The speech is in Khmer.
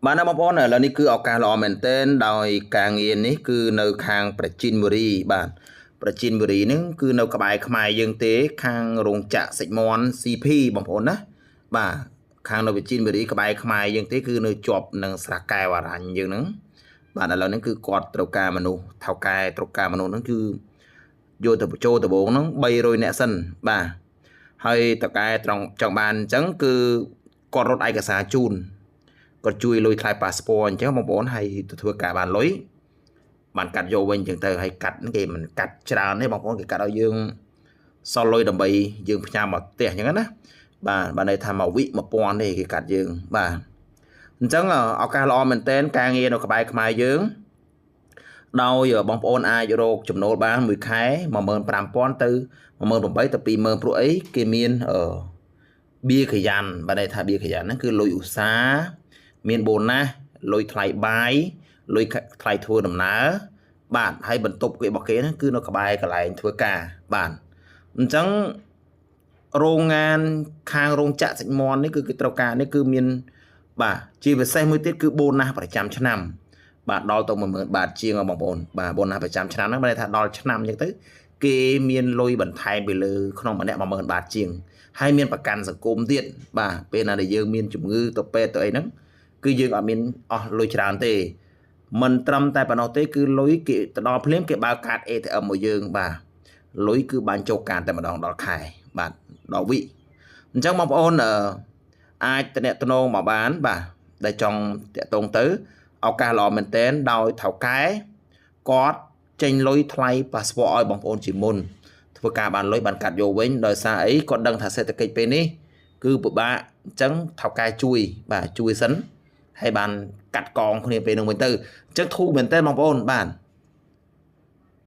បាទណាបងប្អូនឥឡូវនេះគឺឱកាសល្អមែនទែនដោយការងារនេះគឺនៅខាងប្រជីនបុរីបាទប្រជីនបុរីហ្នឹងគឺនៅក្បែរខ្មែរយើងទេ ខាងរោងចក្រសាច់មាន់ CP បងប្អូនណាបាទខាងនៅប្រជីនបុរីក្បែរខ្មែរយើងទេគឺនៅជាប់នឹងស្រះកែវអរញ្ញយើងហ្នឹងបាទឥឡូវនេះគឺគាត់ត្រូវការមនុស្សថៅកែត្រូវការមនុស្សហ្នឹងគឺយកទៅបញ្ចូលដំបូងហ្នឹង300នាក់សិនបាទហើយតកែត្រង់ចង់បានអញ្ចឹងគឺគាត់រត់ឯកសារជូន គាត់ជួយលុយថ្លៃប៉ាសពតអញ្ចឹងបងប្អូនហើយទៅធ្វើការបានលុយបានកាត់យកវិញអញ្ចឹងទៅហើយកាត់គេមិនកាត់ច្រើនទេបងប្អូនគេកាត់ឲ្យយើងសល់លុយដើម្បីយើងផ្ញើមកផ្ទះអញ្ចឹងណាបាទបាទន័យថាមួយវិ1000ទេគេកាត់យើងបាទអញ្ចឹងឱកាសល្អមែនទែនការងារនៅក្បែរខ្មែរយើងដោយបងប្អូនអាចរកចំណូលបានមួយខែ15000ទៅ18000ទៅ20000ព្រោះអីគេមានអឺបៀខយ៉ាន់បាទន័យថាបៀខយ៉ាន់ហ្នឹងគឺលុយឧស្សាហ៍មានបូណាសលុយថ្លៃបាយលុយថ្លៃធ្វើដំណើរបាទហើយបន្ទប់គេរបស់គេហ្នឹងគឺនៅក្បែរកន្លែងធ្វើការបាទអញ្ចឹងរោងងានខាងរោងចក្រសាច់មាន់នេះគឺគេត្រូវការនេះគឺមានបាទជាពិសេសមួយទៀតគឺបូណាសប្រចាំឆ្នាំបាទដល់ទៅ10000បាតជាងបងប្អូនបាទបូណាសប្រចាំឆ្នាំហ្នឹងមានន័យថាដល់ឆ្នាំអញ្ចឹងទៅគេមានលុយបន្ថែមពីលើក្នុងម្នាក់10000បាតជាងហើយមានប្រកាន់សង្គមទៀតបាទពេលណាដែលយើងមានជំងឺទៅពេទ្យទៅអីហ្នឹងគឺយើងអត់មានអស់លុយច្រើនទេមិនត្រឹមតែប៉ុណ្ណោះទេគឺលុយគេទៅដល់ភ្លាមគេបើកកាត ATM មកយើងបាទលុយគឺបានចូលកាតតែម្ដងដល់ខែបាទដល់វិអញ្ចឹងបងប្អូនអាចតំណតំណងមកបានបាទដែលចង់តាក់ទងទៅឱកាសល្អមែនទែនដោយថៅកែគាត់ចេញលុយថ្លៃប៉ាសពតឲ្យបងប្អូនជាមុនធ្វើការបានលុយបានកាត់យកវិញដោយសារអីគាត់ដឹងថាសេដ្ឋកិច្ចពេលនេះគឺពិបាកអញ្ចឹងថៅកែជួយបាទជួយសិនហើយបានកាត់កងគ្នាពេលនឹងវិញទៅអញ្ចឹងធូរមែនទែនបងប្អូនបាទ